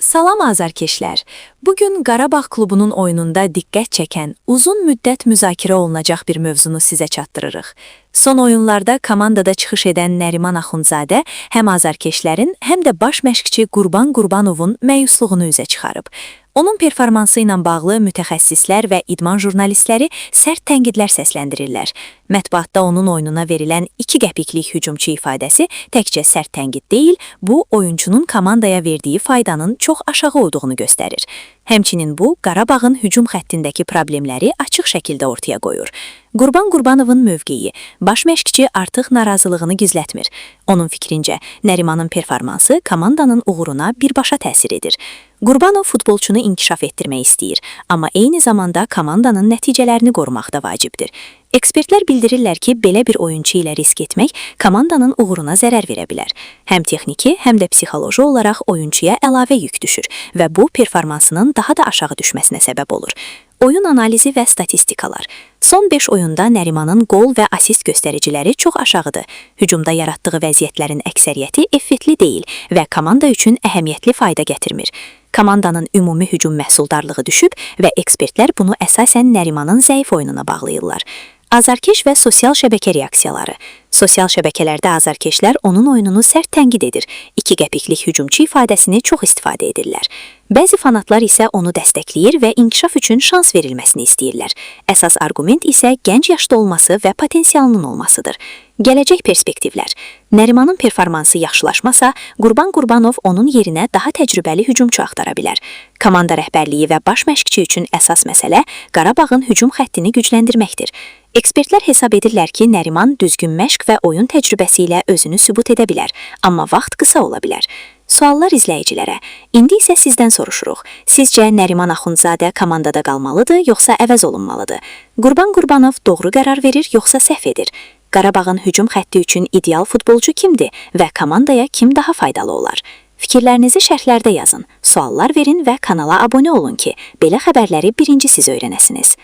Salam azarkeşlər. Bugün Qarabağ klubunun oyununda diqqət çəkən, uzun müddət müzakirə olunacaq bir mövzunu sizə çatdırırıq. Son oyunlarda komandada çıxış edən Nəriman Axundzadə həm azarkeşlərin, həm də baş məşqçi Qurban Qurbanovun məyusluğunu üzə çıxarıb. Onun performansı ilə bağlı mütəxəssislər və idman jurnalistləri sərt tənqidlər səsləndirirlər. Mətbuatda onun oyununa verilən 2 qəpiklik hücumçu ifadəsi təkcə sərt tənqid deyil, bu oyunçunun komandaya verdiyi faydanın çox aşağı olduğunu göstərir. Həmçinin bu, Qarabağın hücum xəttindəki problemləri açıq şəkildə ortaya qoyur. Qurban Qurbanovun mövqeyi, baş məşqçi artıq narazılığını gizlətmir. Onun fikrincə, Nərimanın performansı komandanın uğuruna birbaşa təsir edir. Qurbanov futbolçunu inkişaf etdirmək istəyir, amma eyni zamanda komandanın nəticələrini qorumaq da vacibdir. Ekspertlər bildirirlər ki, belə bir oyunçu ilə risk etmək komandanın uğuruna zərər verə bilər. Həm texniki, həm də psixoloji olaraq oyunçuya əlavə yük düşür və bu performansının daha da aşağı düşməsinə səbəb olur. Oyun analizi və statistikalar. Son 5 oyunda Nərimanın qol və asist göstəriciləri çox aşağıdır. Hücumda yaratdığı vəziyyətlərin əksəriyyəti effektli deyil və komanda üçün əhəmiyyətli fayda gətirmir. Komandanın ümumi hücum məhsuldarlığı düşüb və ekspertlər bunu əsasən Nərimanın zəif oyununa bağlayırlar. Azarkeş və sosial şəbəkə reaksiyaları. Sosial şəbəkələrdə azarkeşlər onun oyununu sərt tənqid edir. 2 qəpiklik hücumçu ifadəsini çox istifadə edirlər. Bəzi fanatlar isə onu dəstəkləyir və inkişaf üçün şans verilməsini istəyirlər. Əsas arqument isə gənc yaşda olması və potensialının olmasıdır. Gələcək perspektivlər. Nərimanın performansı yaxşılaşmasa, Qurban Qurbanov onun yerinə daha təcrübəli hücumçu axtara bilər. Komanda rəhbərliyi və baş məşqçi üçün əsas məsələ Qarabağın hücum xəttini gücləndirməkdir. Ekspertlər hesab edirlər ki, Nəriman düzgün məşq və oyun təcrübəsi ilə özünü sübut edə bilər, amma vaxt qısa ola bilər. Suallar izləyicilərə. İndi isə sizdən soruşuruq. Sizcə Nəriman Axundzadə komandada qalmalıdır, yoxsa əvəz olunmalıdır? Qurban Qurbanov doğru qərar verir, yoxsa səhv edir? Qarabağın hücum xətti üçün ideal futbolçu kimdir və komandaya kim daha faydalı olar? Fikirlərinizi şərhlərdə yazın, suallar verin və kanala abunə olun ki, belə xəbərləri birinci siz öyrənəsiniz.